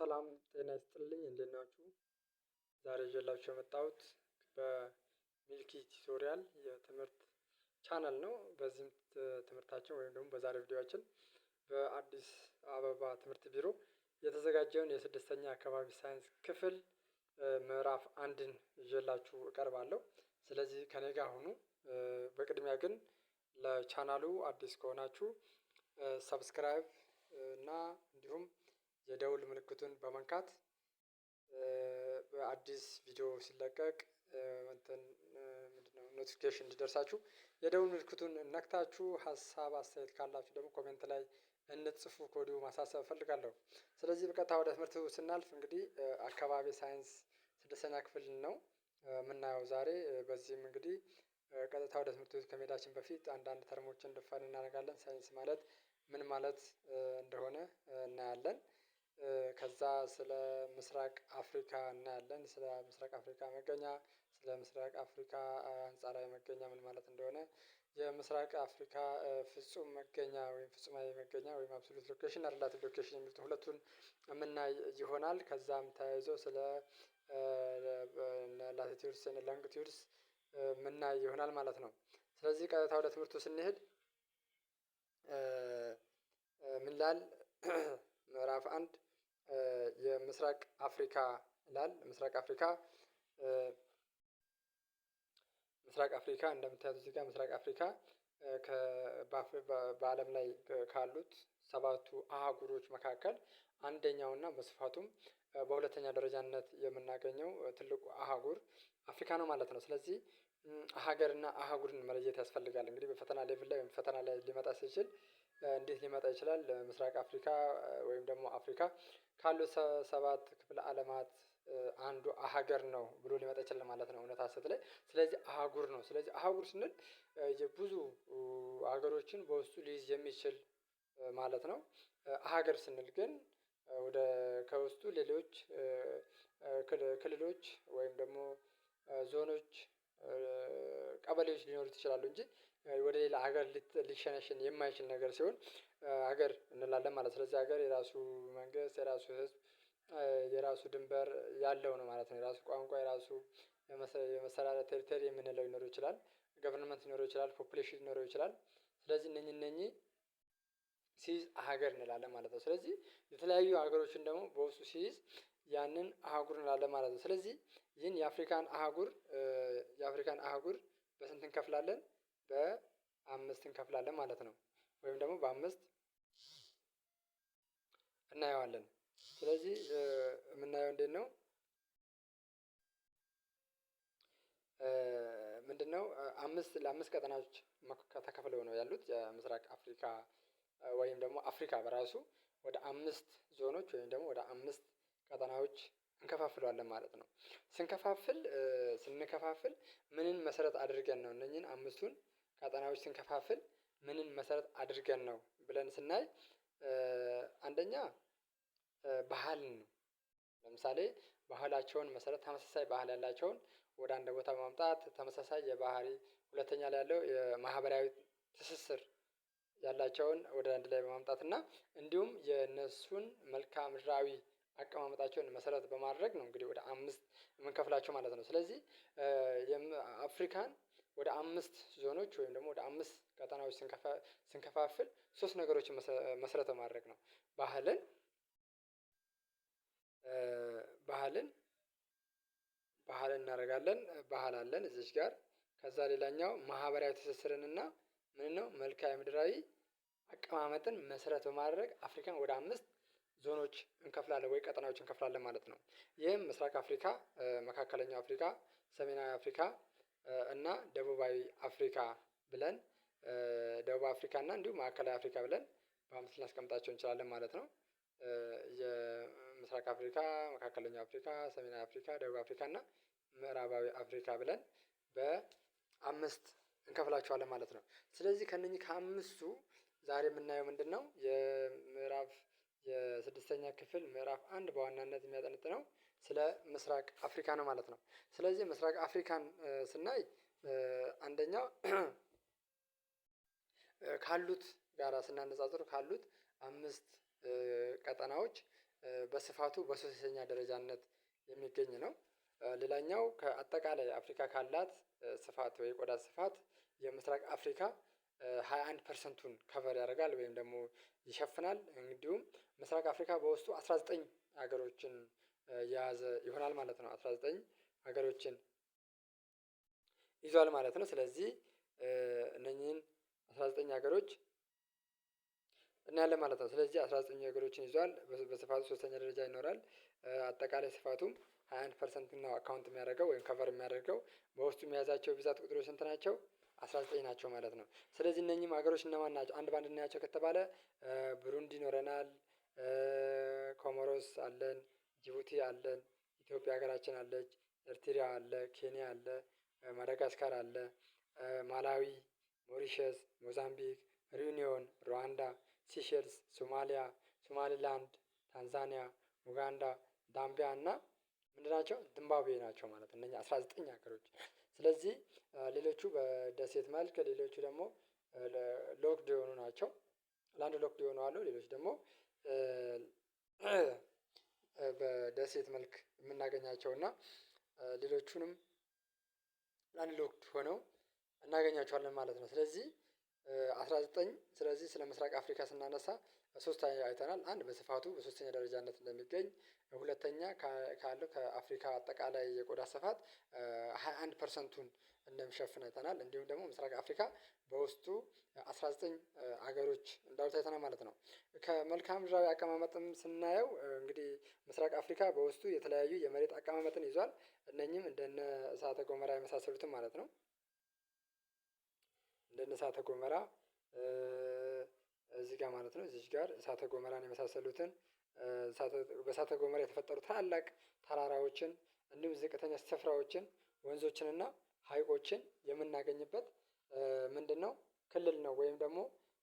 ሰላም ጤና ይስጥልኝ፣ እንዴት ናችሁ? ዛሬ ይዤላችሁ የመጣሁት በሚልኪ tutorial የትምህርት ቻናል ነው። በዚህም ትምህርታችን ወይም ደግሞ በዛሬው ቪዲዮአችን በአዲስ አበባ ትምህርት ቢሮ የተዘጋጀውን የስድስተኛ አካባቢ ሳይንስ ክፍል ምዕራፍ 1ን ይዤላችሁ እቀርባለሁ። ስለዚህ ከኔ ጋር ሁኑ። በቅድሚያ ግን ለቻናሉ አዲስ ከሆናችሁ subscribe እና እንዲሁም የደውል ምልክቱን በመንካት በአዲስ ቪዲዮ ሲለቀቅ እንትን ምንድነው notification እንዲደርሳችሁ የደውል ምልክቱን ነክታችሁ፣ ሀሳብ አስተያየት ካላችሁ ደግሞ comment ላይ እንድትጽፉ ከወዲሁ ማሳሰብ እፈልጋለሁ። ስለዚህ በቀጥታ ወደ ትምህርቱ ስናልፍ እንግዲህ አካባቢ ሳይንስ ስድስተኛ ክፍል ነው የምናየው ዛሬ። በዚህም እንግዲህ ቀጥታ ወደ ትምህርት ቤት ከመሄዳችን በፊት አንዳንድ term ኦችን define እናደርጋለን። ሳይንስ ማለት ምን ማለት እንደሆነ እናያለን። ከዛ ስለ ምስራቅ አፍሪካ እናያለን። ስለ ምስራቅ አፍሪካ መገኛ፣ ስለ ምስራቅ አፍሪካ አንጻራዊ መገኛ ምን ማለት እንደሆነ፣ የምስራቅ አፍሪካ ፍጹም መገኛ ወይም ፍጹማዊ መገኛ ወይም absolute location፣ relative location የሚሉትን ሁለቱን የምናይ ይሆናል። ከዛም ተያይዞ ስለ latitudes፣ longitudes የምናይ ይሆናል ማለት ነው። ስለዚህ ቀጥታ ወደ ትምህርቱ ስንሄድ ምን ይላል? ምዕራፍ 1 የምስራቅ አፍሪካ ይላል። ምስራቅ አፍሪካ፣ ምስራቅ አፍሪካ እንደምታዩት እዚህ ጋር ምስራቅ አፍሪካ በአለም ላይ ካሉት ሰባቱ አህጉሮች መካከል አንደኛውና በስፋቱም በሁለተኛ ደረጃነት የምናገኘው ትልቁ አህጉር አፍሪካ ነው ማለት ነው። ስለዚህ ሀገርና አህጉርን መለየት ያስፈልጋል። እንግዲህ በፈተና level ላይ ወይም ፈተና ላይ ሊመጣ ሲችል እንዴት ሊመጣ ይችላል? ምስራቅ አፍሪካ ወይም ደግሞ አፍሪካ ካሉት ሰባት ክፍለ አለማት አንዱ ሀገር ነው ብሎ ሊመጣ ይችላል ማለት ነው። እውነት ሀሰት ላይ። ስለዚህ አህጉር ነው። ስለዚህ አህጉር ስንል የብዙ ሀገሮችን በውስጡ ሊይዝ የሚችል ማለት ነው። ሀገር ስንል ግን ወደ ከውስጡ ሌሎች ክልሎች ወይም ደግሞ ዞኖች፣ ቀበሌዎች ሊኖሩት ይችላሉ እንጂ ወደ ሌላ ሀገር ሊሸነሽን የማይችል ነገር ሲሆን ሀገር እንላለን ማለት ነው። ስለዚህ ሀገር የራሱ መንግስት፣ የራሱ ህዝብ፣ የራሱ ድንበር ያለው ነው ማለት ነው። የራሱ ቋንቋ፣ የራሱ የመሰራራት territory የምንለው ሊኖረው ይችላል። Government ሊኖረው ይችላል፣ population ሊኖረው ይችላል። ስለዚህ እነኚህ እነኚህ ሲይዝ ሀገር እንላለን ማለት ነው። ስለዚህ የተለያዩ ሀገሮችን ደግሞ በውስጡ ሲይዝ ያንን አህጉር እንላለን ማለት ነው። ስለዚህ ይህን የአፍሪካን አህጉር በስንት እንከፍላለን? በአምስት እንከፍላለን ማለት ነው። ወይም ደግሞ በአምስት እናየዋለን። ስለዚህ የምናየው እንዴት ነው? ምንድነው? አምስት ለአምስት ቀጠናዎች ተከፍለው ነው ያሉት። የምስራቅ አፍሪካ ወይም ደግሞ አፍሪካ በራሱ ወደ አምስት ዞኖች ወይም ደግሞ ወደ አምስት ቀጠናዎች እንከፋፍለዋለን ማለት ነው። ስንከፋፍል ምንን መሰረት አድርገን ነው? እነኚህን አምስቱን ቀጠናዎች ስንከፋፍል ምንን መሰረት አድርገን ነው ብለን ስናይ፣ አንደኛ ባህልን ነው። ለምሳሌ ባህላቸውን መሰረት፣ ተመሳሳይ ባህል ያላቸውን ወደ አንድ ቦታ በማምጣት፣ ተመሳሳይ የባህሪ፣ ሁለተኛ ላይ ያለው የማህበራዊ ትስስር ያላቸውን ወደ አንድ ላይ በማምጣት እና እንዲሁም የነሱን መልክዓ ምድራዊ አቀማመጣቸውን መሰረት በማድረግ ነው እንግዲህ ወደ አምስት የምንከፍላቸው ማለት ነው። ስለዚህ አፍሪካን ወደ አምስት ዞኖች ወይም ደግሞ ወደ አምስት ቀጠናዎች ስንከፋፍል ሶስት ነገሮችን መሰረት በማድረግ ነው። ባህልን እናደርጋለን፣ ባህል አለን እዚች ጋር። ከዛ ሌላኛው ማህበራዊ ትስስርንና ምን ነው መልክዓ ምድራዊ አቀማመጥን መሰረት በማድረግ አፍሪካን ወደ አምስት ዞኖች እንከፍላለን ወይ ቀጠናዎች እንከፍላለን ማለት ነው። ይህም ምስራቅ አፍሪካ፣ መካከለኛው አፍሪካ፣ ሰሜናዊ አፍሪካ እና ደቡባዊ አፍሪካ ብለን፣ ደቡብ አፍሪካ እና እንዲሁም ማዕከላዊ አፍሪካ ብለን በአምስት ልናስቀምጣቸው እንችላለን ማለት ነው። የምስራቅ አፍሪካ፣ መካከለኛው አፍሪካ፣ ሰሜናዊ አፍሪካ፣ ደቡብ አፍሪካ እና ምዕራባዊ አፍሪካ ብለን በአምስት እንከፍላቸዋለን ማለት ነው። ስለዚህ ከእነኚህ ከአምስቱ ዛሬ የምናየው ምንድነው? የምዕራፍ የስድስተኛ ክፍል ምዕራፍ 1 በዋናነት የሚያጠነጥነው ስለ ምስራቅ አፍሪካ ነው ማለት ነው። ስለዚህ ምስራቅ አፍሪካን ስናይ አንደኛው ካሉት ጋራ ስናነጻጽር ካሉት አምስት ቀጠናዎች በስፋቱ በሶስተኛ ደረጃነት የሚገኝ ነው። ሌላኛው ከአጠቃላይ አፍሪካ ካላት ስፋት ወይ የቆዳ ስፋት የምስራቅ አፍሪካ 21 ፐርሰንቱን cover ያደርጋል ወይም ደግሞ ይሸፍናል። እንዲሁም ምስራቅ አፍሪካ በውስጡ 19 ሀገሮችን የያዘ ይሆናል ማለት ነው። 19 ሀገሮችን ይዟል ማለት ነው። ስለዚህ እነኚህን 19 ሀገሮች እናያለን ማለት ነው። ስለዚህ 19 ሀገሮችን ይዟል፣ በስፋቱ ሶስተኛ ደረጃ ይኖራል። አጠቃላይ ስፋቱም 21% ነው account የሚያደርገው ወይም cover የሚያደርገው። በውስጡ የያዛቸው ብዛት ቁጥሮች ስንት ናቸው? 19 ናቸው ማለት ነው። ስለዚህ እነኚህም ሀገሮች እነማን ናቸው? አንድ በአንድ እናያቸው ከተባለ ብሩንዲ ይኖረናል፣ ኮሞሮስ አለን፣ ጅቡቲ አለን፣ ኢትዮጵያ ሀገራችን አለች፣ ኤርትሪያ አለ፣ ኬንያ አለ፣ ማዳጋስካር አለ፣ ማላዊ፣ ሞሪሸስ፣ ሞዛምቢክ፣ ሪዩኒዮን፣ ሩዋንዳ፣ ሲሼልስ፣ ሶማሊያ፣ ሶማሊላንድ፣ ታንዛኒያ፣ ኡጋንዳ፣ ዛምቢያ እና ምንድን ናቸው? ዚምባብዌ ናቸው ማለት ነው። እነዚህ 19 ሀገሮች። ስለዚህ ሌሎቹ በደሴት መልክ፣ ሌሎቹ ደግሞ locked የሆኑ ናቸው። Land locked የሆኑ አሉ። ሌሎች ደግሞ በደሴት መልክ የምናገኛቸው እና ሌሎቹንም land locked ሆነው እናገኛቸዋለን ማለት ነው። ስለዚህ 19። ስለዚህ ስለ ምስራቅ አፍሪካ ስናነሳ ሶስት አይተናል። አንድ በስፋቱ በሶስተኛ ደረጃነት እንደሚገኝ፣ ሁለተኛ ካለው ከአፍሪካ አጠቃላይ የቆዳ ስፋት 21 ፐርሰንቱን እንደሚሸፍን አይተናል። እንዲሁም ደግሞ ምስራቅ አፍሪካ በውስጡ 19 ሀገሮች እንዳሉት አይተናል ማለት ነው። ከመልክዓ ምድራዊ አቀማመጥም ስናየው እንግዲህ ምስራቅ አፍሪካ በውስጡ የተለያዩ የመሬት አቀማመጥን ይዟል። እነኚህም እንደነ እሳተ ገሞራ የመሳሰሉትን ማለት ነው። እንደነ እሳተ ገሞራ እዚህ ጋር ማለት ነው። እዚህ ጋር እሳተ ገሞራን የመሳሰሉትን፣ በእሳተ ገሞራ የተፈጠሩ ታላላቅ ተራራዎችን፣ እንዲሁም ዝቅተኛ ስፍራዎችን፣ ወንዞችንና ሀይቆችን የምናገኝበት ምንድነው? ክልል ነው ወይም ደግሞ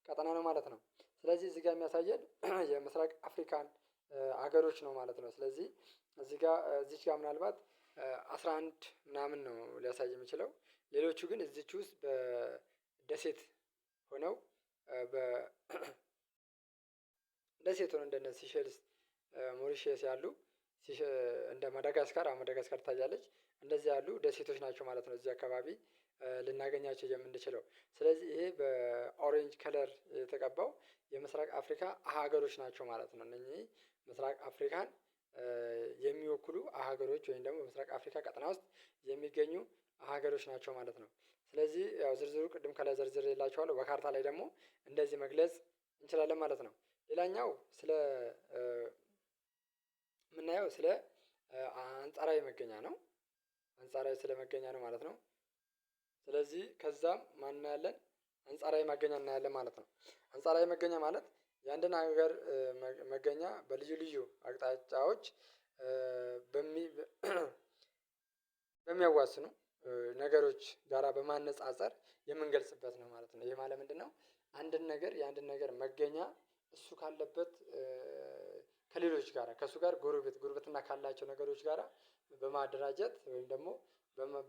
ቀጠና ነው ማለት ነው። ስለዚህ እዚህ ጋር የሚያሳየን የምስራቅ አፍሪካን ሀገሮች ነው ማለት ነው። ስለዚህ እዚህ ጋር፣ እዚች ጋር ምናልባት 11 ምናምን ነው ሊያሳይ የሚችለው። ሌሎቹ ግን እዚች ውስጥ በደሴት ሆነው፣ በደሴት ሆነው እንደነ ሲሼልስ፣ ሞሪሼስ ያሉ፣ እንደ ማዳጋስካር፣ አሁን ማዳጋስካር ትታያለች፣ እንደዚህ ያሉ ደሴቶች ናቸው ማለት ነው እዚህ አካባቢ ልናገኛቸው የምንችለው። ስለዚህ ይሄ በ orange color የተቀባው የምስራቅ አፍሪካ ሀገሮች ናቸው ማለት ነው። እነኚህ ምስራቅ አፍሪካን የሚወክሉ ሀገሮች ወይም ደግሞ በምስራቅ አፍሪካ ቀጠና ውስጥ የሚገኙ ሀገሮች ናቸው ማለት ነው። ስለዚህ ያው ዝርዝሩ ቅድም ከላይ ዘርዝሬላችኋለሁ፣ በካርታ ላይ ደግሞ እንደዚህ መግለጽ እንችላለን ማለት ነው። ሌላኛው ስለ የምናየው ስለ አንጻራዊ መገኛ ነው። አንጻራዊ ስለ መገኛ ነው ማለት ነው። ስለዚህ ከዛም ማን እናያለን? አንጻራዊ መገኛ እናያለን ማለት ነው። አንጻራዊ መገኛ ማለት የአንድን ሀገር መገኛ በልዩ ልዩ አቅጣጫዎች በሚያዋስኑ ነገሮች ጋራ በማነፃፀር የምንገልጽበት ነው ማለት ነው። ይሄ ማለት ምንድነው? አንድን ነገር፣ የአንድን ነገር መገኛ እሱ ካለበት ከሌሎች ጋራ፣ ከእሱ ጋር ጎረቤት ጉርብትና ካላቸው ነገሮች ጋራ በማደራጀት ወይም ደግሞ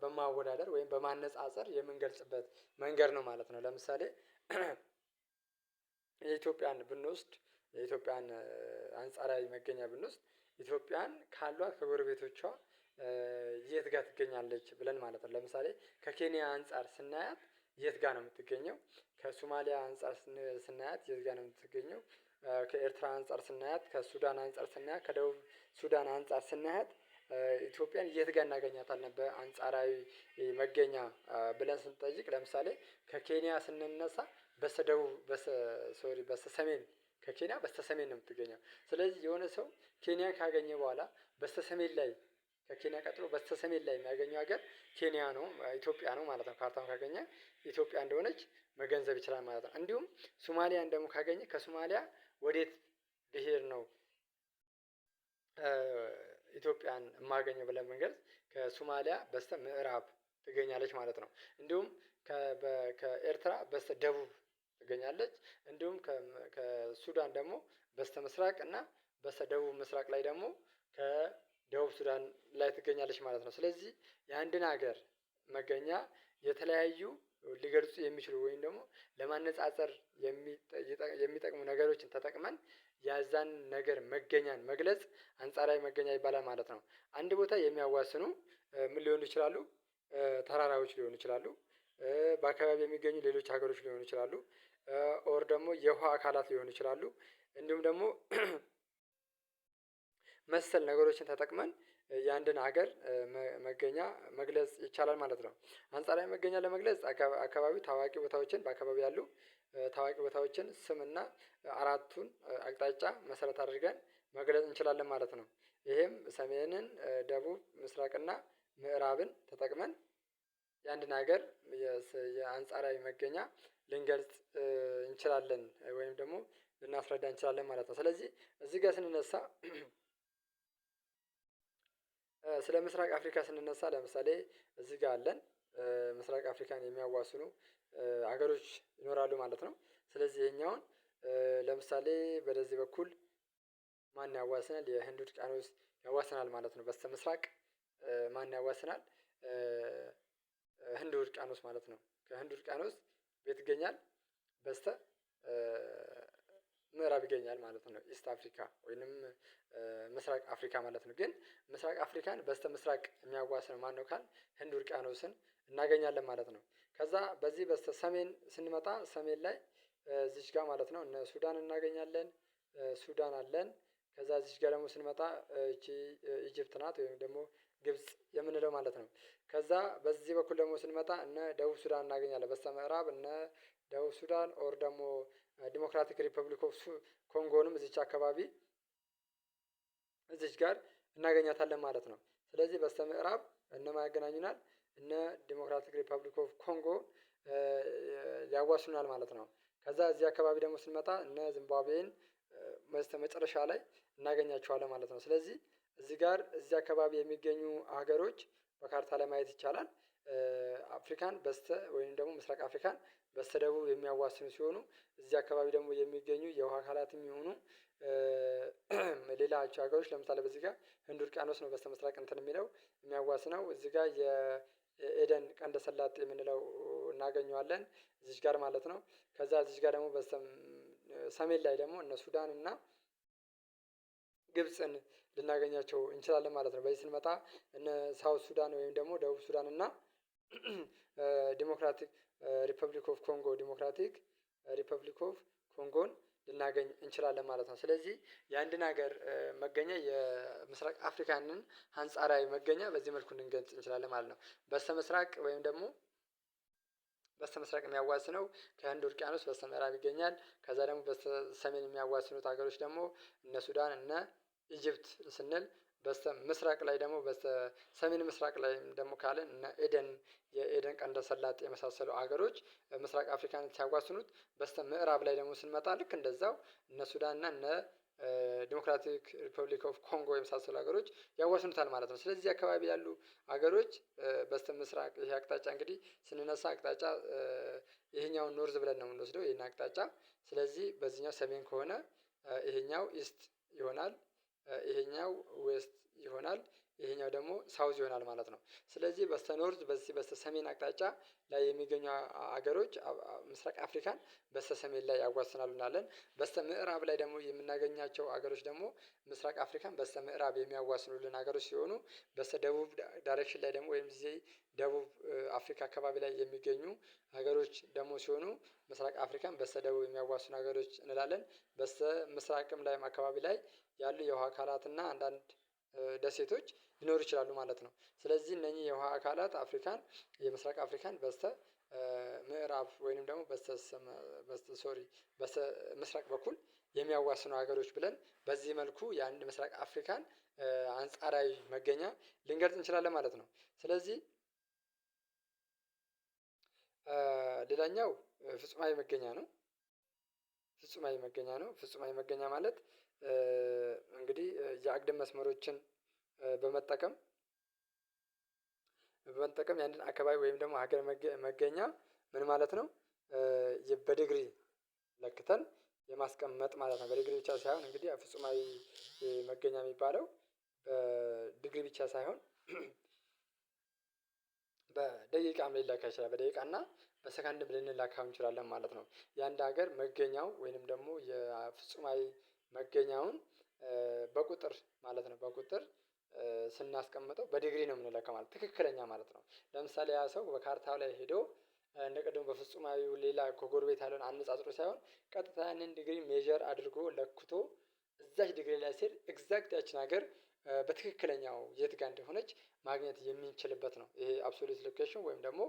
በማወዳደር ወይም በማነፃፀር የምንገልጽበት መንገድ ነው ማለት ነው። ለምሳሌ የኢትዮጵያን ብንወስድ፣ የኢትዮጵያን አንጻራዊ መገኛ ብንወስድ፣ ኢትዮጵያን ካሏት ከጎረቤቶቿ የት ጋር ትገኛለች ብለን ማለት ነው። ለምሳሌ ከኬንያ አንፃር ስናያት የት ጋር ነው የምትገኘው? ከሶማሊያ አንፃር ስናያት የት ጋር ነው የምትገኘው? ከኤርትራ አንፃር ስናያት፣ ከሱዳን አንፃር ስናያት፣ ከደቡብ ሱዳን አንፃር ስናያት ኢትዮጵያን የት ጋር እናገኛታለን በአንጻራዊ መገኛ ብለን ስንጠይቅ፣ ለምሳሌ ከኬንያ ስንነሳ በስተደቡብ፣ sorry፣ በስተሰሜን፣ ከኬንያ በስተሰሜን ነው የምትገኘው። ስለዚህ የሆነ ሰው ኬንያ ካገኘ በኋላ በስተሰሜን ላይ፣ ከኬንያ ቀጥሎ በስተሰሜን ላይ የሚያገኘው ሀገር ኬንያ ነው፣ ኢትዮጵያ ነው ማለት ነው። ካርታውን ካገኘ ኢትዮጵያ እንደሆነች መገንዘብ ይችላል ማለት ነው። እንዲሁም ሶማሊያን ደግሞ ካገኘ ከሶማሊያ ወዴት ብሄድ ነው ኢትዮጵያን የማገኘው ብለን ብንገልጽ ከሶማሊያ በስተ ምዕራብ ትገኛለች ማለት ነው። እንዲሁም ከኤርትራ በስተ ደቡብ ትገኛለች። እንዲሁም ከሱዳን ደግሞ በስተ ምስራቅ እና በስተ ደቡብ ምስራቅ ላይ ደግሞ ከደቡብ ሱዳን ላይ ትገኛለች ማለት ነው። ስለዚህ የአንድን ሀገር መገኛ የተለያዩ ሊገልጹ የሚችሉ ወይም ደግሞ ለማነፃፀር የሚጠቅሙ ነገሮችን ተጠቅመን የዛን ነገር መገኛን መግለጽ አንጻራዊ መገኛ ይባላል ማለት ነው። አንድ ቦታ የሚያዋስኑ ምን ሊሆኑ ይችላሉ? ተራራዎች ሊሆኑ ይችላሉ። በአካባቢ የሚገኙ ሌሎች ሀገሮች ሊሆኑ ይችላሉ። Or ደግሞ የውሃ አካላት ሊሆኑ ይችላሉ። እንዲሁም ደግሞ መሰል ነገሮችን ተጠቅመን የአንድን ሀገር መገኛ መግለጽ ይቻላል ማለት ነው። አንጻራዊ መገኛ ለመግለጽ አካባቢ ታዋቂ ቦታዎችን በአካባቢው ያሉ ታዋቂ ቦታዎችን ስምና አራቱን አቅጣጫ መሰረት አድርገን መግለጽ እንችላለን ማለት ነው። ይሄም ሰሜንን፣ ደቡብ፣ ምስራቅና ምዕራብን ተጠቅመን የአንድን ሀገር የአንጻራዊ መገኛ ልንገልጽ እንችላለን ወይም ደግሞ ልናስረዳ እንችላለን ማለት ነው። ስለዚህ እዚህ ጋር ስንነሳ ስለ ምስራቅ አፍሪካ ስንነሳ ለምሳሌ እዚህ ጋር አለን ምስራቅ አፍሪካን የሚያዋስኑ ሀገሮች ይኖራሉ ማለት ነው። ስለዚህ ይሄኛውን ለምሳሌ በደዚህ በኩል ማን ያዋስናል? የህንድ ውቅያኖስ ያዋስናል ማለት ነው። በስተምስራቅ ማን ያዋስናል? ህንድ ውቅያኖስ ማለት ነው። ከህንድ ውቅያኖስ የት ይገኛል? በስተ ምዕራብ ይገኛል ማለት ነው። East Africa ወይንም ምስራቅ አፍሪካ ማለት ነው። ግን ምስራቅ አፍሪካን በስተምስራቅ የሚያዋስነው ማነው ካልን ህንድ ውቅያኖስን እናገኛለን ማለት ነው። ከዛ በዚህ በስተ ሰሜን ስንመጣ ሰሜን ላይ እዚች ጋር ማለት ነው እነ ሱዳን እናገኛለን። ሱዳን አለን። ከዛ እዚች ጋር ደግሞ ስንመጣ እቺ Egypt ናት ወይም ደግሞ ግብጽ የምንለው ማለት ነው። ከዛ በዚህ በኩል ደግሞ ስንመጣ እነ ደቡብ ሱዳን እናገኛለን። በስተ ምዕራብ እነ ደቡብ ሱዳን or ደግሞ Democratic Republic of ኮንጎንም እዚች አካባቢ እዚች ጋር እናገኛታለን ማለት ነው። ስለዚህ በስተ ምዕራብ እነማን ያገናኙናል? እነ Democratic Republic of Congo ያዋስኑናል ማለት ነው። ከዛ እዚህ አካባቢ ደግሞ ስንመጣ እነ ዚምባብዌን በስተመጨረሻ ላይ እናገኛቸዋለን ማለት ነው። ስለዚህ እዚህ ጋር እዚህ አካባቢ የሚገኙ ሀገሮች በካርታ ላይ ማየት ይቻላል። አፍሪካን በስተ ወይም ደግሞ ምስራቅ አፍሪካን በስተደቡብ የሚያዋስኑ ሲሆኑ እዚህ አካባቢ ደግሞ የሚገኙ የውሃ አካላትም ይሁኑ ሌላቸው ሀገሮች ለምሳሌ በዚህ ጋር ህንድ ውቅያኖስ ነው በስተምስራቅ እንትን የሚለው የሚያዋስነው። እዚህ ጋር የኤደን ቀንደ ሰላጤ የምንለው እናገኘዋለን እዚች ጋር ማለት ነው። ከዛ እዚች ጋር ደግሞ በስተ ሰሜን ላይ ደግሞ እነ ሱዳን እና ግብጽን ልናገኛቸው እንችላለን ማለት ነው። በዚህ ስንመጣ እነ South Sudan ወይም ደግሞ ደቡብ ሱዳን እና Democratic Republic of Congo Democratic Republic of ኮንጎን ልናገኝ እንችላለን ማለት ነው። ስለዚህ የአንድን ሀገር መገኛ የምስራቅ አፍሪካንን አንጻራዊ መገኛ በዚህ መልኩ ልንገልጽ እንችላለን ማለት ነው። በስተምስራቅ ወይም ደግሞ በስተምስራቅ የሚያዋስነው ከህንድ ውቅያኖስ በስተምዕራብ ይገኛል። ከዛ ደግሞ በስተሰሜን የሚያዋስኑት ሀገሮች ደግሞ እነ ሱዳን እነ Egypt ስንል፣ በስተ ምስራቅ ላይ ደግሞ በስተ ሰሜን ምስራቅ ላይ ደግሞ ካልን እነ ኤደን የኤደን ቀንደ ሰላጤ የመሳሰሉ ሀገሮች ምስራቅ አፍሪካን ሲያዋስኑት፣ በስተ ምዕራብ ላይ ደግሞ ስንመጣ ልክ እንደዛው እነ ሱዳን እና እነ Democratic Republic of Congo የመሳሰሉ ሀገሮች ያዋስኑታል ማለት ነው። ስለዚህ አካባቢ ያሉ ሀገሮች በስተ ምስራቅ ይሄ አቅጣጫ እንግዲህ ስንነሳ አቅጣጫ ይሄኛውን north ብለን ነው የምንወስደው ይሄን አቅጣጫ። ስለዚህ በዚህኛው ሰሜን ከሆነ ይሄኛው east ይሆናል። ይሄኛው west ይሆናል። ይሄኛው ደግሞ south ይሆናል ማለት ነው። ስለዚህ በስተ north በዚህ በስተ ሰሜን አቅጣጫ ላይ የሚገኙ ሀገሮች ምስራቅ አፍሪካን በስተ ሰሜን ላይ ያዋስናሉ እንላለን። በስተ ምዕራብ ላይ ደግሞ የምናገኛቸው ሀገሮች ደግሞ ምስራቅ አፍሪካን በስተ ምዕራብ የሚያዋስኑልን ሀገሮች ሲሆኑ፣ በስተ ደቡብ direction ላይ ደግሞ ወይም እዚህ ደቡብ አፍሪካ አካባቢ ላይ የሚገኙ ሀገሮች ደግሞ ሲሆኑ ምስራቅ አፍሪካን በስተ ደቡብ የሚያዋስኑ ሀገሮች እንላለን። በስተ ምስራቅም ላይም አካባቢ ላይ ያሉ የውሃ አካላት እና አንዳንድ ደሴቶች ሊኖሩ ይችላሉ ማለት ነው። ስለዚህ እነኚህ የውሃ አካላት አፍሪካን የምስራቅ አፍሪካን በስተ ምዕራብ ወይንም ደግሞ በስተ sorry በስተ ምስራቅ በኩል የሚያዋስኑ ሀገሮች ብለን በዚህ መልኩ የአንድ ምስራቅ አፍሪካን አንጻራዊ መገኛ ልንገልጽ እንችላለን ማለት ነው። ስለዚህ ሌላኛው ፍጹማዊ መገኛ ነው። ፍጹማዊ መገኛ ነው። ፍጹማዊ መገኛ ማለት እንግዲህ የአግድም መስመሮችን በመጠቀም የአንድን አካባቢ ወይም ደግሞ ሀገር መገኛ ምን ማለት ነው? በዲግሪ ለክተን የማስቀመጥ ማለት ነው። በዲግሪ ብቻ ሳይሆን እንግዲህ ፍጹማዊ መገኛ የሚባለው በዲግሪ ብቻ ሳይሆን በደቂቃም ሊለካ ይችላል። በደቂቃ እና በሰከንድም ልንለካው እንችላለን ማለት ነው። የአንድ ሀገር መገኛው ወይንም ደግሞ የፍጹማዊ መገኛውን በቁጥር ማለት ነው፣ በቁጥር ስናስቀምጠው በዲግሪ ነው የምንለካው ማለት ትክክለኛ ማለት ነው። ለምሳሌ ያ ሰው በካርታው ላይ ሄዶ እንደ ቅድሙ በፍጹማዊው ሌላ ከጎረቤት ያለውን አነጻጽሮ ሳይሆን ቀጥታ ያንን ዲግሪ measure አድርጎ ለክቶ እዛች ዲግሪ ላይ ሲሄድ exact ያችን ሀገር በትክክለኛው የት ጋር እንደሆነች ማግኘት የምንችልበት ነው። ይሄ absolute location ወይም ደግሞ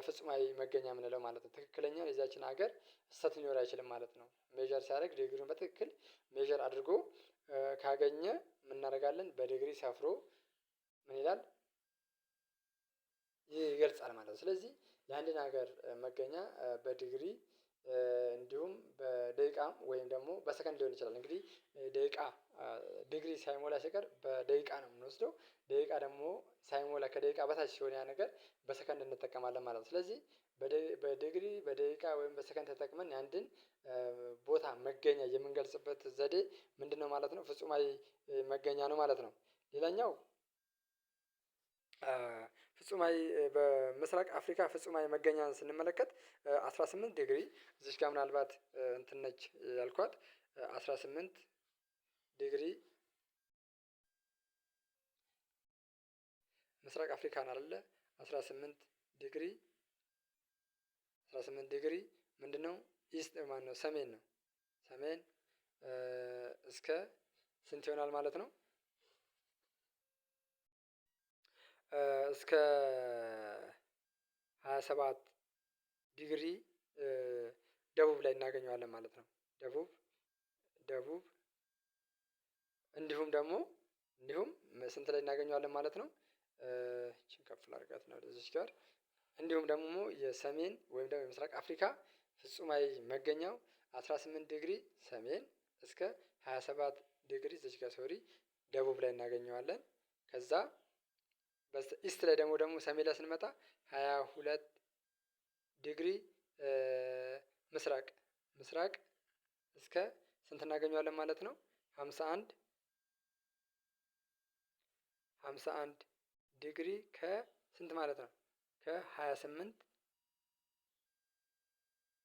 ፍጹማዊ መገኛ የምንለው ማለት ነው። ትክክለኛ የዛችን ሀገር ስህተት ሊኖር አይችልም ማለት ነው። measure ሲያደርግ ዲግሪውን በትክክል measure አድርጎ ካገኘ ምን እናደርጋለን? በዲግሪ ሰፍሮ ምን ይላል፣ ይገልጻል ማለት ነው። ስለዚህ የአንድን ሀገር መገኛ በዲግሪ እንዲሁም በደቂቃም ወይም ደግሞ በሰከንድ ሊሆን ይችላል። እንግዲህ ደቂቃ ዲግሪ ሳይሞላ ሲቀር በደቂቃ ነው የምንወስደው። ደቂቃ ደግሞ ሳይሞላ ከደቂቃ በታች ሲሆን ያ ነገር በሰከንድ እንጠቀማለን ማለት ነው። ስለዚህ በዲግሪ፣ በደቂቃ ወይም በሰከንድ ተጠቅመን የአንድን ቦታ መገኛ የምንገልጽበት ዘዴ ምንድነው ማለት ነው? ፍጹማዊ መገኛ ነው ማለት ነው። ሌላኛው ፍጹማዊ በምስራቅ አፍሪካ ፍጹማዊ መገኛን ስንመለከት 18 ዲግሪ፣ እዚች ጋር ምናልባት እንትን ነች ያልኳት፣ 18 ዲግሪ ምስራቅ አፍሪካን አይደለ፣ 18 ዲግሪ፣ 18 ዲግሪ ምንድነው? East ማነው? ሰሜን ነው። ሰሜን እስከ ስንት ይሆናል ማለት ነው? እስከ 27 ዲግሪ ደቡብ ላይ እናገኘዋለን ማለት ነው። ደቡብ እንዲሁም ደግሞ እንዲሁም ስንት ላይ እናገኘዋለን ማለት ነው? ይቺን ከፍ ላድርጋት ነው እዚች ጋር። እንዲሁም ደግሞ የሰሜን ወይም ደግሞ የምስራቅ አፍሪካ ፍጹማዊ መገኛው 18 ዲግሪ ሰሜን እስከ 27 ዲግሪ፣ እዚች ጋር sorry፣ ደቡብ ላይ እናገኘዋለን። ከዛ east ላይ ደግሞ ሰሜን ላይ ስንመጣ 22 ዲግሪ ምስራቅ እስከ ስንት እናገኘዋለን ማለት ነው? 51 ዲግሪ ከስንት ማለት ነው? ከ28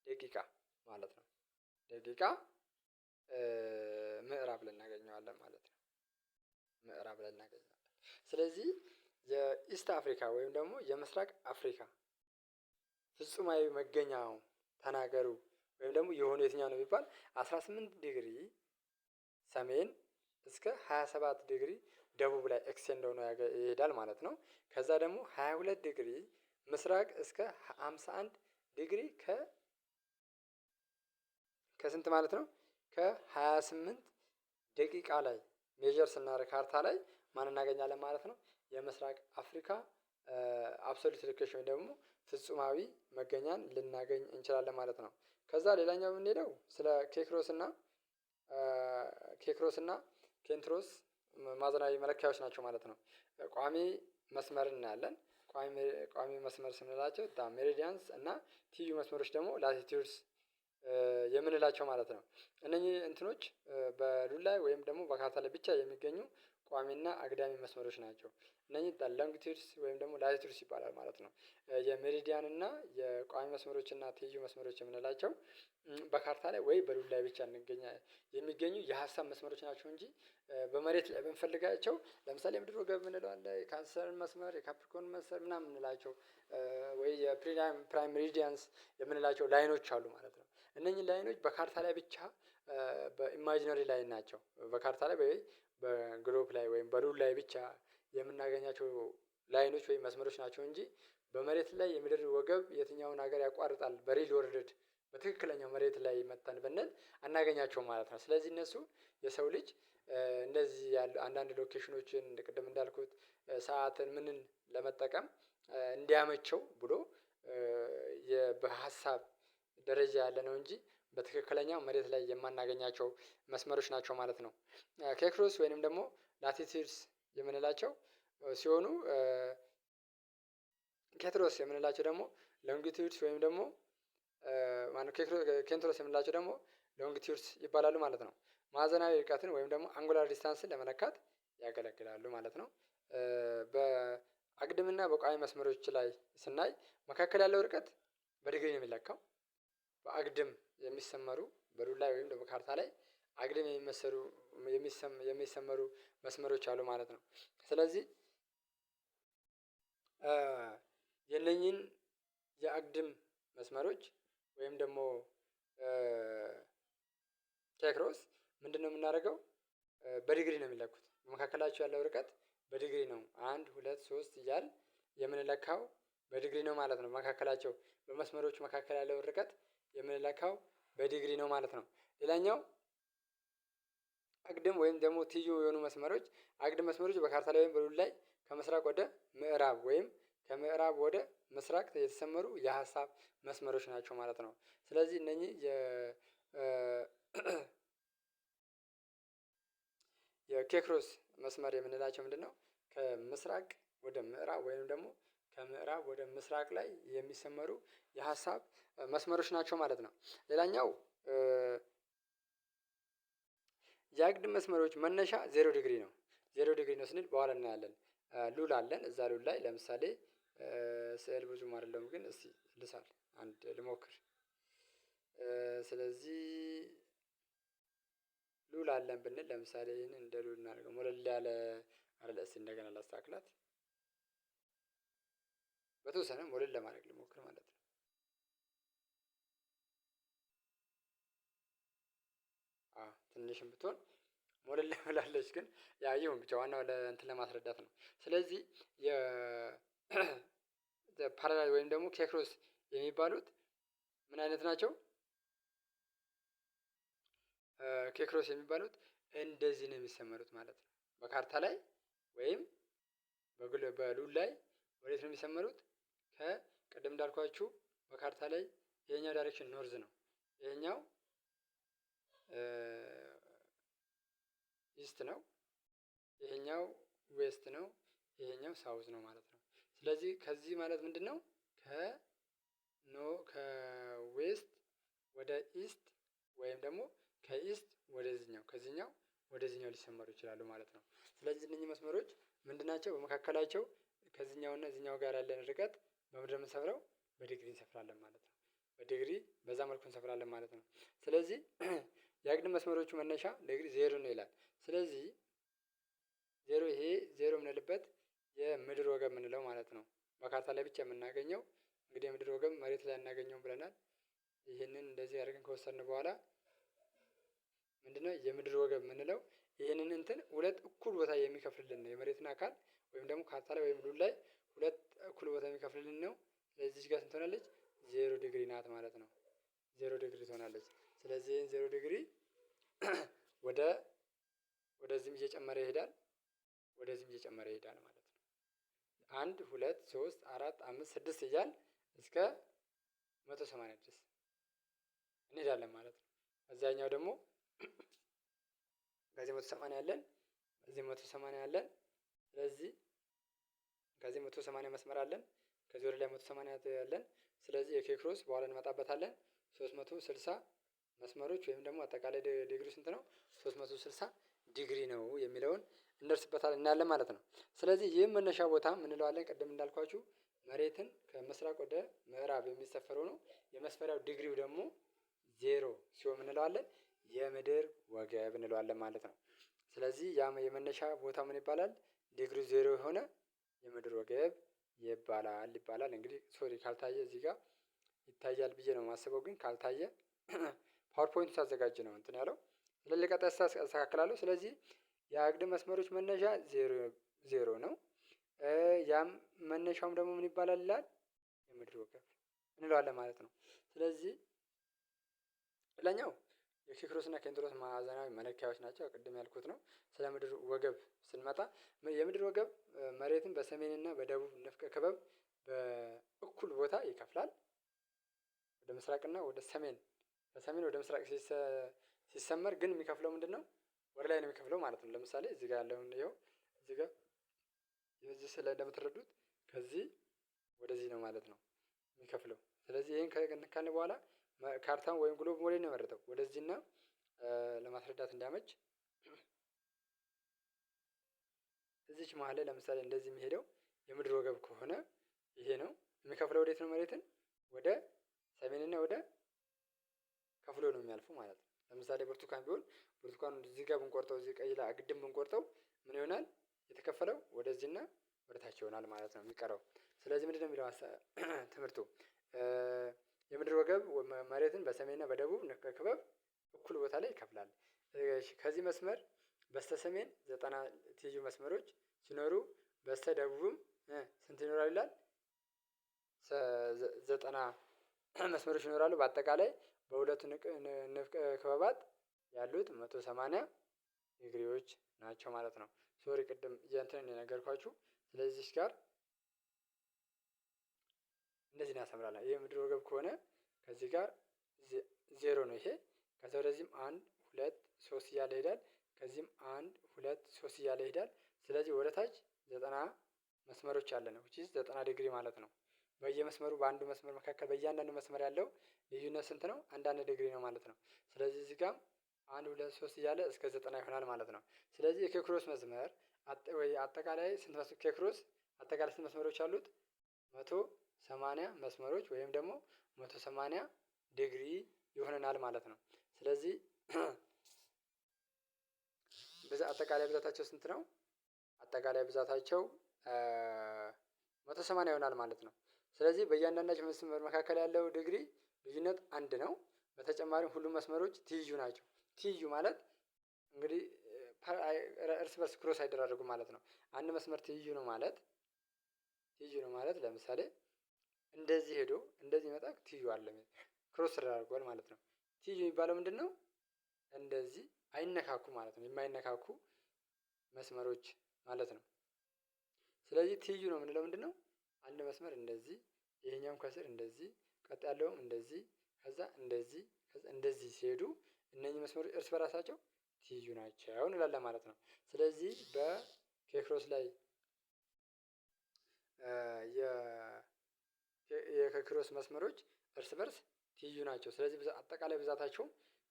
ደቂቃ ማለት ነው። ደቂቃ ምዕራብ ላይ እናገኘዋለን ማለት ነው። ምዕራብ ላይ እናገኘዋለን። ስለዚህ የ East Africa ወይም ደግሞ የምስራቅ አፍሪካ ፍጹማዊ መገኛው ተናገሩ ወይም ደግሞ የሆነ የትኛው ነው ቢባል 18 ዲግሪ ሰሜን እስከ 27 ዲግሪ ደቡብ ላይ extend ሆኖ ይሄዳል ማለት ነው። ከዛ ደግሞ 22 ዲግሪ ምስራቅ እስከ 51 ዲግሪ ከስንት ማለት ነው? ከ28 ደቂቃ ላይ measure ስናደርግ ካርታ ላይ ማን እናገኛለን ማለት ነው? የምስራቅ አፍሪካ absolute location ደግሞ ፍጹማዊ መገኛን ልናገኝ እንችላለን ማለት ነው። ከዛ ሌላኛው የምንሄደው ስለ ኬክሮስ እና ኬንትሮስ ማዕዘናዊ መለኪያዎች ናቸው ማለት ነው። ቋሚ መስመር እናያለን። ቋሚ መስመር ስንላቸው meridians እና ትይዩ መስመሮች ደግሞ latitudes የምንላቸው ማለት ነው። እነኚህ እንትኖች በሉል ላይ ወይም ደግሞ በካርታ ላይ ብቻ የሚገኙ ቋሚና አግዳሚ መስመሮች ናቸው። እነኚህ longitudes ወይም ደግሞ latitudes ይባላል ማለት ነው። የ meridian እና የቋሚ መስመሮች እና ትይዩ መስመሮች የምንላቸው በካርታ ላይ ወይ በሉል ላይ ብቻ የሚገኙ የሀሳብ መስመሮች ናቸው እንጂ በመሬት ላይ ብንፈልጋቸው ለምሳሌ የምድር ወገብ የምንለው አለ፣ የካንሰር መስመር፣ የካፕሪኮን መስመር ምናምን የምንላቸው ወይ የ prime meridians የምንላቸው line ኦች አሉ ማለት ነው። እነኚህ line ኦች በካርታ ላይ ብቻ በ imaginary line ናቸው። በካርታ ላይ ወይ በ globe ላይ ወይም በሉል ላይ ብቻ የምናገኛቸው line ኦች ወይም መስመሮች ናቸው እንጂ በመሬት ላይ የምድር ወገብ የትኛውን ሀገር ያቋርጣል በ real world በትክክለኛው መሬት ላይ መጥተን ብንል አናገኛቸውም ማለት ነው። ስለዚህ እነሱ የሰው ልጅ እንደዚህ ያሉ አንዳንድ location ኦችን ቅድም እንዳልኩት ሰዓትን ምንን ለመጠቀም እንዲያመቸው ብሎ በሀሳብ ደረጃ ያለ ነው እንጂ በትክክለኛው መሬት ላይ የማናገኛቸው መስመሮች ናቸው ማለት ነው። ኬክሮስ ወይንም ደግሞ latitudes የምንላቸው ሲሆኑ ኬትሮስ የምንላቸው ደግሞ longitudes ወይም ደግሞ ኬንትሮስ የምንላቸው ደግሞ longitudes ይባላሉ ማለት ነው። ማዕዘናዊ ርቀትን ወይም ደግሞ angular distance ን ለመለካት ያገለግላሉ ማለት ነው። በአግድምና በቋሚ መስመሮች ላይ ስናይ መካከል ያለው ርቀት በዲግሪ ነው የሚለካው። በአግድም የሚሰመሩ በሉል ላይ ወይም ደግሞ ካርታ ላይ አግድም የሚመሰሩ የሚሰመሩ መስመሮች አሉ ማለት ነው። ስለዚህ የእነኚህን የአግድም መስመሮች ወይም ደግሞ ኬክሮስ ምንድነው የምናደርገው? በዲግሪ ነው የሚለኩት በመካከላቸው ያለው ርቀት በዲግሪ ነው። አንድ ሁለት ሶስት እያልን የምንለካው በዲግሪ ነው ማለት ነው። መካከላቸው በመስመሮች መካከል ያለውን ርቀት የምንለካው በዲግሪ ነው ማለት ነው። ሌላኛው አግድም ወይም ደግሞ ትይዩ የሆኑ መስመሮች አግድም መስመሮች በካርታ ላይ ወይም በሉል ላይ ከምስራቅ ወደ ምዕራብ ወይም ከምዕራብ ወደ ምስራቅ የተሰመሩ የሀሳብ መስመሮች ናቸው ማለት ነው። ስለዚህ እነኚህ የኬክሮስ መስመር የምንላቸው ምንድነው? ከምስራቅ ወደ ምዕራብ ወይም ደግሞ ከምዕራብ ወደ ምስራቅ ላይ የሚሰመሩ የሀሳብ መስመሮች ናቸው ማለት ነው። ሌላኛው የአግድም መስመሮች መነሻ 0 ዲግሪ ነው። 0 ዲግሪ ነው ስንል በኋላ እናያለን። ሉል አለን እዛ ሉል ላይ ለምሳሌ ስዕል ብዙም አይደለም ግን እስቲ ልሳል አንድ ልሞክር። ስለዚህ ሉል አለን ብንል ለምሳሌ ይሄንን እንደ ሉል እናድርገው ሞለል ያለ አይደለ እስቲ እንደገና ላስተካክላት። በተወሰነ ሞለል ለማድረግ ልሞክር ማለት ነው። አዎ ትንሽም ብትሆን ሞለል ብላለች ግን ያ ይሁን ብቻ ዋናው ለእንትን ለማስረዳት ነው። ስለዚህ የ parallel ወይም ደግሞ ኬክሮስ የሚባሉት ምን አይነት ናቸው? ኬክሮስ የሚባሉት እንደዚህ ነው የሚሰመሩት ማለት ነው። በካርታ ላይ ወይም በሉል ላይ ወዴት ነው የሚሰመሩት? ከቅድም እንዳልኳችሁ በካርታ ላይ ይሄኛው direction north ነው። ይሄኛው east ነው። ይሄኛው west ነው። ይሄኛው south ነው ማለት ነው። ስለዚህ ከዚህ ማለት ምንድነው? ከ no ከ west ወደ east ወይም ደግሞ ከ east ወደዚህኛው ከዚህኛው ወደዚህኛው ሊሰመሩ ይችላሉ ማለት ነው። ስለዚህ እነኚህ መስመሮች ምንድን ናቸው? በመካከላቸው ከዚህኛው እና እዚህኛው ጋር ያለን ርቀት በምንድን ነው የምንሰፍረው? በዲግሪ እንሰፍራለን ማለት ነው። በዲግሪ በዛ መልኩ እንሰፍራለን ማለት ነው። ስለዚህ የአግድም መስመሮቹ መነሻ ዲግሪ 0 ነው ይላል። ስለዚህ 0 ይሄ 0 የምንልበት የምድር ወገብ የምንለው ማለት ነው። በካርታ ላይ ብቻ የምናገኘው እንግዲህ የምድር ወገብ መሬት ላይ አናገኘውም ብለናል። ይህንን እንደዚህ አድርገን ከወሰድን በኋላ ምንድነው የምድር ወገብ የምንለው? ይህንን እንትን ሁለት እኩል ቦታ የሚከፍልልን ነው የመሬትን አካል ወይም ደግሞ ካርታ ላይ ወይም ሉል ላይ ሁለት እኩል ቦታ የሚከፍልልን ነው። ስለዚህ እዚህ ጋር ስንት ሆናለች? 0 ዲግሪ ናት ማለት ነው። 0 ዲግሪ ትሆናለች። ስለዚህ ይሄን 0 ዲግሪ ወደ ወደዚህም እየጨመረ ይሄዳል፣ ወደዚህም እየጨመረ ይሄዳል ማለት ነው። 1 2 3 4 5 6 እያልን እስከ 180 ድረስ እንሄዳለን ማለት ነው። እዛኛው ደግሞ ከዚህ 180 አለን፣ እዚህ 180 አለን። ስለዚህ ከዚህ 180 መስመር አለን፣ ከዚህ ወደ ላይ 180 አለን። ስለዚህ የኬክሮስ በኋላ እንመጣበታለን። 360 መስመሮች ወይም ደግሞ አጠቃላይ ዲግሪ ስንት ነው? 360 ዲግሪ ነው የሚለውን እንደርስበታለን እናያለን ማለት ነው። ስለዚህ ይህም መነሻ ቦታ ምን እንለዋለን? ቅድም እንዳልኳችሁ መሬትን ከምስራቅ ወደ ምዕራብ የሚሰፈረው ነው። የመስፈሪያው ዲግሪው ደግሞ 0 ሲሆን ምን እንለዋለን? የምድር ወገብ እንለዋለን ማለት ነው። ስለዚህ ያ የመነሻ ቦታ ምን ይባላል? ዲግሪው 0 የሆነ የምድር ወገብ ይባላል ይባላል። እንግዲህ sorry ካልታየ እዚህ ጋር ይታያል ብዬ ነው የማስበው፣ ግን ካልታየ PowerPoint ሳዘጋጅ ነው እንትን ያለው። ስለዚህ ቀጣይ አስተካክላለሁ። ስለዚህ የአግድም መስመሮች መነሻ 0 ነው። ያም መነሻውም ደግሞ ምን ይባላል ይላል? የምድር ወገብ እንለዋለን ማለት ነው። ስለዚህ ሌላኛው የኬክሮስ እና ኬንትሮስ ማዕዘናዊ መለኪያዎች ናቸው። ቅድም ያልኩት ነው። ስለ ምድር ወገብ ስንመጣ የምድር ወገብ መሬትን በሰሜንና በደቡብ ንፍቀ ክበብ በእኩል ቦታ ይከፍላል። ወደ ምስራቅና ወደ ሰሜን ከሰሜን ወደ ምስራቅ ሲሰመር ግን የሚከፍለው ምንድነው? ወደ ላይ ነው የሚከፍለው ማለት ነው። ለምሳሌ እዚህ ጋር ያለውን ይኸው እዚህ ጋር እዚህ ስዕል ላይ እንደምትረዱት ከዚህ ወደዚህ ነው ማለት ነው የሚከፍለው። ስለዚህ ይሄን ካልን በኋላ ካርታውን ወይም globe ወዴት ነው የመረጠው? ወደዚህና ለማስረዳት እንዲያመች እዚች መሃል ላይ ለምሳሌ እንደዚህ የሚሄደው የምድር ወገብ ከሆነ ይሄ ነው የሚከፍለው። ወዴት ነው መሬትን? ወደ ሰሜንና ወደ ከፍሎ ነው የሚያልፈው ማለት ነው። ለምሳሌ ብርቱካን ቢሆን ብርቱካኑን እዚህ ጋር ብንቆርጠው፣ እዚህ ቀይ ላይ አግድም ብንቆርጠው ምን ይሆናል? የተከፈለው ወደዚህና ወደታች ይሆናል ማለት ነው የሚቀረው። ስለዚህ ምንድነው የሚለው ትምህርቱ? የምድር ወገብ መሬትን በሰሜንና በደቡብ ንፍቀ ክበብ እኩል ቦታ ላይ ይከፍላል። ከዚህ መስመር በስተሰሜን 90 ትይዩ መስመሮች ሲኖሩ በስተደቡብም ስንት ይኖራል ይላል? 90 መስመሮች ይኖራሉ። በአጠቃላይ በሁለቱ ንፍቀ ክበባት ያሉት 180 ዲግሪዎች ናቸው ማለት ነው። Sorry፣ ቅድም የእንትንን የነገርኳችሁ። ስለዚህ ጋር እንደዚህ ነው ያሰምራል። ይሄ ምድር ወገብ ከሆነ ከዚህ ጋር 0 ነው ይሄ። ከዛ ወደዚህም አንድ፣ ሁለት፣ ሶስት እያለ ይሄዳል። ከዚህም አንድ፣ ሁለት፣ ሶስት እያለ ይሄዳል። ስለዚህ ወደ ታች 90 መስመሮች አለ ነው፣ which is 90 ዲግሪ ማለት ነው። በየመስመሩ በአንዱ መስመር መካከል በእያንዳንዱ መስመር ያለው ልዩነት ስንት ነው? አንዳንድ ዲግሪ ነው ማለት ነው። ስለዚህ እዚህ ጋር አንድ፣ ሁለት፣ ሶስት እያለ እስከ 90 ይሆናል ማለት ነው። ስለዚህ የኬክሮስ መስመር ወይ አጠቃላይ ስንት ኬክሮስ አጠቃላይ ስንት መስመሮች አሉት? 180 መስመሮች ወይም ደግሞ 180 ዲግሪ ይሆነናል ማለት ነው። ስለዚህ አጠቃላይ ብዛታቸው ስንት ነው? አጠቃላይ ብዛታቸው 180 ይሆናል ማለት ነው። ስለዚህ በእያንዳንዳቸው መስመር መካከል ያለው ዲግሪ ልዩነት አንድ ነው። በተጨማሪም ሁሉም መስመሮች ትይዩ ናቸው። ትይዩ ማለት እንግዲህ እርስ በርስ cross አይደራረጉም ማለት ነው። አንድ መስመር ትይዩ ነው ማለት ለምሳሌ እንደዚህ ሄዶ እንደዚህ መጣ ትይዩ አይደለም፣ cross ተደራርጓል ማለት ነው። ትይዩ የሚባለው ምንድነው? እንደዚህ አይነካኩ ማለት ነው። የማይነካኩ መስመሮች ማለት ነው። ስለዚህ ትይዩ ነው የምንለው ምንድነው? አንድ መስመር እንደዚህ፣ ይሄኛውም ከስር እንደዚህ፣ ቀጥ ያለውም እንደዚህ፣ ከዛ እንደዚህ፣ ከዛ እንደዚህ ሲሄዱ እነኚህ መስመሮች እርስ በራሳቸው ትይዩ ናቸው እንላለን ማለት ነው። ስለዚህ በኬክሮስ ላይ የኬክሮስ መስመሮች እርስ በርስ ትይዩ ናቸው። ስለዚህ አጠቃላይ ብዛታቸው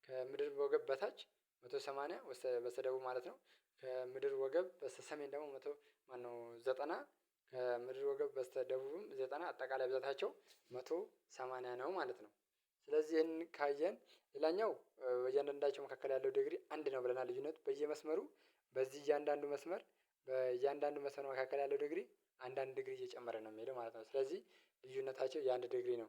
ከምድር ወገብ በታች 180 በስተደቡብ ማለት ነው። ከምድር ወገብ በስተሰሜን ደግሞ መቶ ማነው 90፣ ከምድር ወገብ በስተደቡብም 90፣ አጠቃላይ ብዛታቸው 180 ነው ማለት ነው። ስለዚህ ይህንን ካየን ሌላኛው በእያንዳንዳቸው መካከል ያለው ዲግሪ አንድ ነው ብለናል። ልዩነት በየመስመሩ በዚህ እያንዳንዱ መስመር በእያንዳንዱ መስመር መካከል ያለው ዲግሪ አንዳንድ ዲግሪ እየጨመረ ነው የሚሄደው ማለት ነው። ስለዚህ ልዩነታቸው የአንድ ዲግሪ ነው።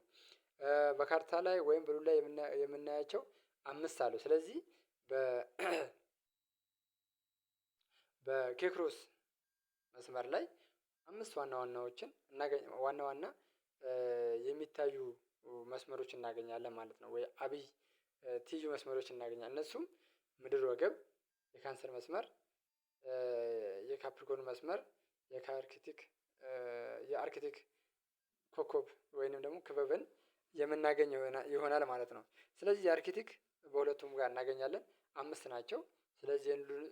በካርታ ላይ ወይም ብሉ ላይ የምናያቸው አምስት አሉ። ስለዚህ በኬክሮስ መስመር ላይ አምስት ዋና ዋናዎችን ዋና ዋና የሚታዩ መስመሮች እናገኛለን ማለት ነው። ወይ አብይ ትይዩ መስመሮች እናገኛለን። እነሱም ምድር ወገብ፣ የካንሰር መስመር፣ የካፕሪኮርን መስመር፣ የአርክቲክ ኮከብ ወይንም ደግሞ ክበብን የምናገኘው ይሆናል ማለት ነው። ስለዚህ የአርክቲክ በሁለቱም ጋር እናገኛለን፣ አምስት ናቸው። ስለዚህ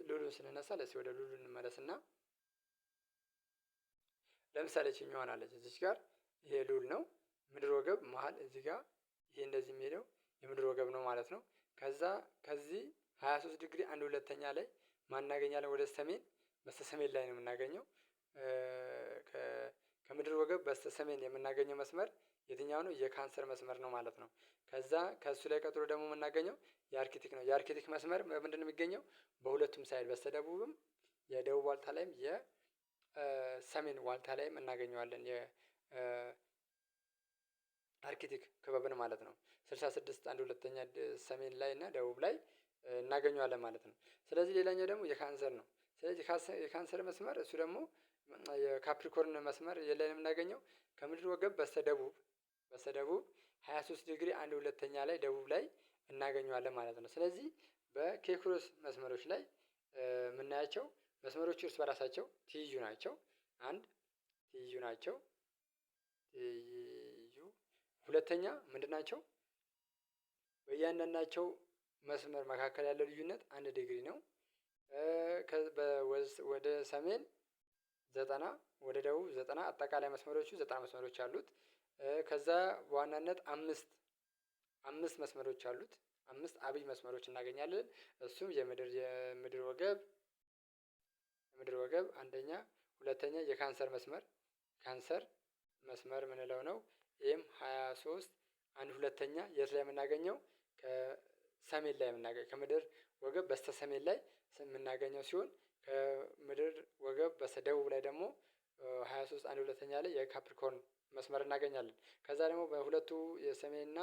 ሉሉን ስንነሳ ለሲ ወደ ሉሉ እንመለስና ለምሳሌ ይችኛዋን አለች እዚች ጋር፣ ይሄ ሉል ነው። ምድር ወገብ መሃል እዚህ ጋር ይሄ እንደዚህ የሚሄደው የምድር ወገብ ነው ማለት ነው። ከዛ ከዚህ 23 ዲግሪ 1/2 ላይ ማን እናገኛለን? ወደ ሰሜን በስተ ሰሜን ላይ ነው የምናገኘው። ከምድር ወገብ በስተ ሰሜን የምናገኘው መስመር የትኛው ነው? የካንሰር መስመር ነው ማለት ነው። ከዛ ከእሱ ላይ ቀጥሎ ደግሞ የምናገኘው የአርክቲክ ነው። የአርክቲክ መስመር በምንድነው የሚገኘው? በሁለቱም side በስተደቡብም የደቡብ ዋልታ ላይም የሰሜን ዋልታ ላይም እናገኘዋለን። የአርክቲክ ክበብን ማለት ነው። 66 1/2 ሰሜን ላይ እና ደቡብ ላይ እናገኘዋለን ማለት ነው። ስለዚህ ሌላኛው ደግሞ የካንሰር ነው። ስለዚህ የካንሰር መስመር እሱ ደግሞ የካፕሪኮርን መስመር የት ላይ ነው የምናገኘው? ከምድር ወገብ በስተደቡብ 23 ዲግሪ 1/2 ላይ ደቡብ ላይ እናገኘዋለን ማለት ነው። ስለዚህ በኬክሮስ መስመሮች ላይ የምናያቸው መስመሮች እርስ በራሳቸው ትይዩ ናቸው። አንድ ትይዩ ናቸው። ትይዩ ሁለተኛ ምንድን ናቸው? በእያንዳንዳቸው መስመር መካከል ያለው ልዩነት አንድ ዲግሪ ነው። ወደ ሰሜን 90፣ ወደ ደቡብ 90፣ አጠቃላይ መስመሮቹ 90 መስመሮች አሉት። ከዛ በዋናነት አምስት አምስት መስመሮች አሉት። አምስት አብይ መስመሮች እናገኛለን። እሱም የምድር ወገብ አንደኛ፣ ሁለተኛ የካንሰር መስመር፣ ካንሰር መስመር ምንለው ነው። ይህም 23 1/2 የት ላይ የምናገኘው? ሰሜን ላይ የምናገኝ ከምድር ወገብ በስተ ሰሜን ላይ የምናገኘው ሲሆን ከምድር ወገብ በስተደቡብ ላይ ደግሞ 23 1/2 ላይ የካፕሪኮርን መስመር እናገኛለን። ከዛ ደግሞ በሁለቱ የሰሜንና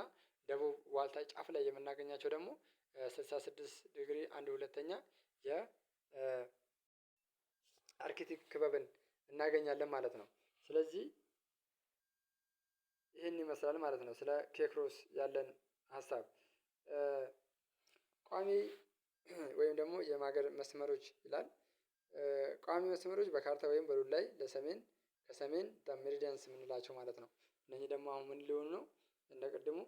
ደቡብ ዋልታ ጫፍ ላይ የምናገኛቸው ደግሞ 66 ዲግሪ 1/2 የአርክቲክ ክበብን እናገኛለን ማለት ነው። ስለዚህ ይህን ይመስላል ማለት ነው ስለ ኬክሮስ ያለን ሀሳብ። ቋሚ ወይም ደግሞ የማገር መስመሮች ይላል። ቋሚ መስመሮች በካርታ ወይም በሉል ላይ ለሰሜን ከሰሜን meridians የምንላቸው ማለት ነው። እነኚህ ደግሞ አሁን ምን ሊሆኑ ነው? እንደ ቅድሙ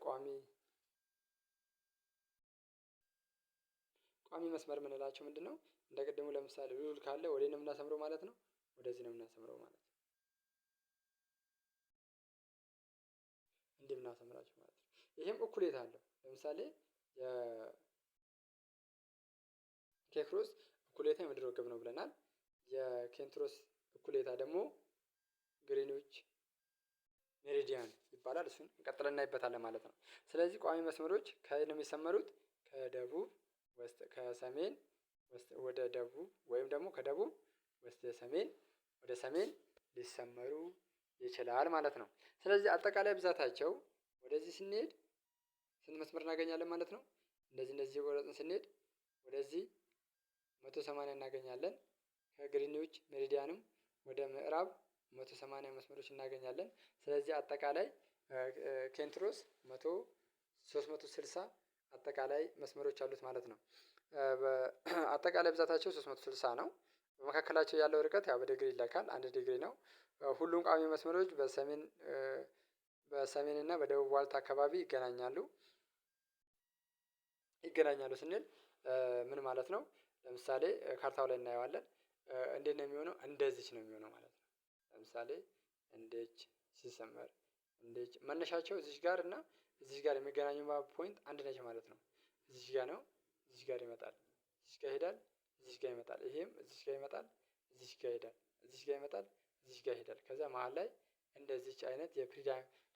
ቋሚ ቋሚ መስመር የምንላቸው ምንድነው? እንደ ቅድሙ ለምሳሌ ሉል ካለ ወዴት ነው የምናሰምረው ማለት ነው? ወደዚህ ነው የምናሰምረው ማለት ነው። እንዲህ የምናሰምራቸው ማለት ነው። ይሄም እኩሌታ አለው። ለምሳሌ የኬክሮስ እኩሌታ የምድር ወገብ ነው ብለናል። የኬንትሮስ እኩሌታ ደግሞ ግሪንዊች meridian ይባላል። እሱን እንቀጥለን እናይበታለን ማለት ነው። ስለዚህ ቋሚ መስመሮች ከየት ነው የሚሰመሩት? ከደቡብ ከሰሜን ወደ ደቡብ ወይም ደግሞ ከደቡብ ወስደ ሰሜን ወደ ሰሜን ሊሰመሩ ይችላል ማለት ነው። ስለዚህ አጠቃላይ ብዛታቸው ወደዚህ ስንሄድ ስንት መስመር እናገኛለን ማለት ነው? እንደዚህ እንደዚህ የቆረጥን ስንሄድ ወደዚህ 180 እናገኛለን። ከግሪንዊች meridian ም ወደ ምዕራብ 180 መስመሮች እናገኛለን። ስለዚህ አጠቃላይ ኬንትሮስ 100 360 አጠቃላይ መስመሮች አሉት ማለት ነው። አጠቃላይ ብዛታቸው 360 ነው። በመካከላቸው ያለው ርቀት ያው በዲግሪ ይለካል፣ 1 ዲግሪ ነው። ሁሉም ቋሚ መስመሮች በሰሜን እና በደቡብ ዋልታ አካባቢ ይገናኛሉ። ይገናኛሉ ስንል ምን ማለት ነው? ለምሳሌ ካርታው ላይ እናየዋለን። እንዴት ነው የሚሆነው? እንደዚች ነው የሚሆነው ማለት ነው። ለምሳሌ እንደች ሲሰመር እንደች መነሻቸው እዚች ጋር እና እዚች ጋር የሚገናኙ point አንድ ነች ማለት ነው። እዚች ጋር ነው፣ እዚች ጋር ይመጣል፣ እዚች ጋር ይሄዳል፣ እዚች ጋር ይመጣል። ይሄም እዚች ጋር ይመጣል፣ እዚች ጋር ይሄዳል፣ እዚች ጋር ይመጣል፣ እዚች ጋር ይሄዳል። ከዛ መሃል ላይ እንደዚች አይነት የ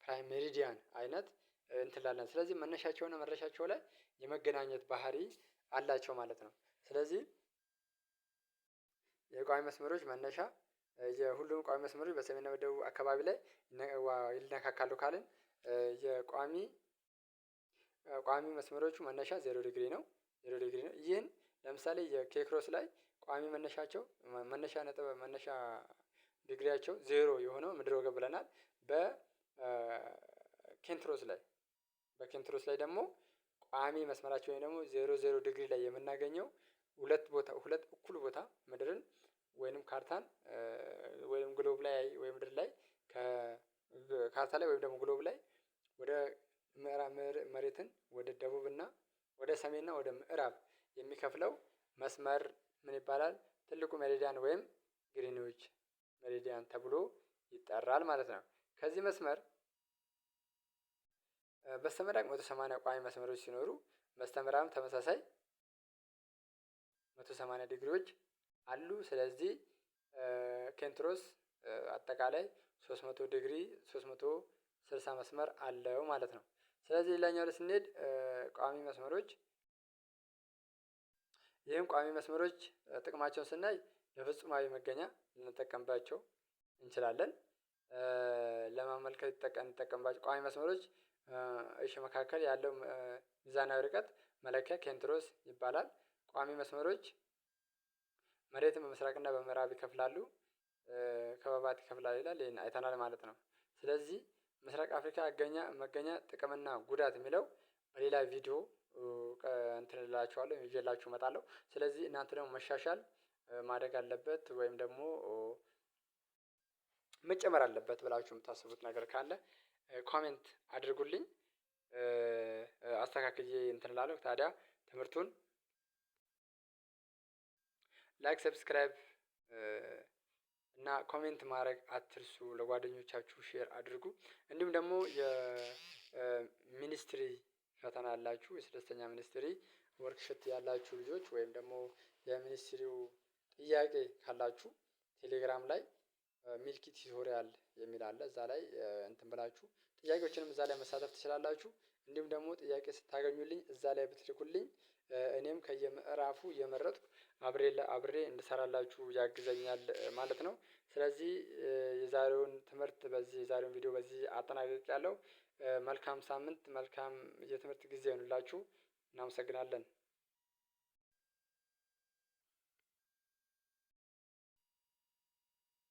prime meridian አይነት እንትላለን። ስለዚህ መነሻቸውና መድረሻቸው ላይ የመገናኘት ባህሪ አላቸው ማለት ነው። ስለዚህ የቋሚ መስመሮች መነሻ የሁሉም ቋሚ መስመሮች በሰሜንና በደቡብ አካባቢ ላይ ይነካካሉ ካልን የቋሚ ቋሚ መስመሮቹ መነሻ 0 ዲግሪ ነው። 0 ዲግሪ ነው። ይህን ለምሳሌ የኬክሮስ ላይ ቋሚ መነሻቸው መነሻ ነጥብ መነሻ ዲግሪያቸው 0 የሆነው ምድር ወገብ ብለናል። በኬንትሮስ ላይ በኬንትሮስ ላይ ደግሞ ቋሚ መስመራቸው ወይም ደግሞ 0 0 ዲግሪ ላይ የምናገኘው ሁለት ቦታ ሁለት እኩል ቦታ ምድርን ወይንም ካርታን ወይንም globe ላይ ወይ ምድር ላይ ካርታ ላይ ወይም ደግሞ globe ላይ ወደ ምዕራብ መሬትን ወደ ደቡብና ወደ ሰሜንና ወደ ምዕራብ የሚከፍለው መስመር ምን ይባላል? ትልቁ meridian ወይም ግሪንዊች meridian ተብሎ ይጠራል ማለት ነው። ከዚህ መስመር በስተምስራቅ 180 ቋሚ መስመሮች ሲኖሩ በስተምዕራብም ተመሳሳይ 180 ዲግሪዎች አሉ። ስለዚህ ኬንትሮስ አጠቃላይ 300 ዲግሪ 360 መስመር አለው ማለት ነው። ስለዚህ ሌላኛው ላይ ስንሄድ ቋሚ መስመሮች ይህም ቋሚ መስመሮች ጥቅማቸውን ስናይ ለፍጹማዊ መገኛ ልንጠቀምባቸው እንችላለን። ለማመልከት እንጠቀምባቸው ቋሚ መስመሮች እሺ መካከል ያለው ሚዛናዊ ርቀት መለኪያ ኬንትሮስ ይባላል። ቋሚ መስመሮች መሬትን በምስራቅና በምዕራብ ይከፍላሉ። ክበባት ይከፍላል ይላል፣ ይሄን አይተናል ማለት ነው። ስለዚህ ምስራቅ አፍሪካ መገኛ ጥቅምና ጉዳት የሚለው በሌላ ቪዲዮ እንትን እላችኋለሁ ይዤላችሁ እመጣለሁ። ስለዚህ እናንተ ደግሞ መሻሻል ማደግ አለበት ወይም ደግሞ መጨመር አለበት ብላችሁ የምታስቡት ነገር ካለ comment አድርጉልኝ። አስተካክዬ እንትን እላለሁ። ታዲያ ትምህርቱን like፣ subscribe እና comment ማድረግ አትርሱ። ለጓደኞቻችሁ share አድርጉ። እንዲሁም ደግሞ የሚኒስትሪ ፈተና ያላችሁ የስድስተኛ ሚኒስትሪ worksheet ያላችሁ ልጆች ወይም ደግሞ የሚኒስትሪው ጥያቄ ካላችሁ ቴሌግራም ላይ ሚልኪ ቱቶሪያል የሚል አለ። እዛ ላይ እንትን ብላችሁ ጥያቄዎችንም እዛ ላይ መሳተፍ ትችላላችሁ። እንዲሁም ደግሞ ጥያቄ ስታገኙልኝ እዛ ላይ ብትልኩልኝ እኔም ከየምዕራፉ እየመረጥኩ አብሬ አብሬ እንድሰራላችሁ ያግዘኛል ማለት ነው። ስለዚህ የዛሬውን ትምህርት በዚህ የዛሬውን ቪዲዮ በዚህ አጠናቅቄያለሁ። መልካም ሳምንት፣ መልካም የትምህርት ጊዜ ይሁንላችሁ። እናመሰግናለን።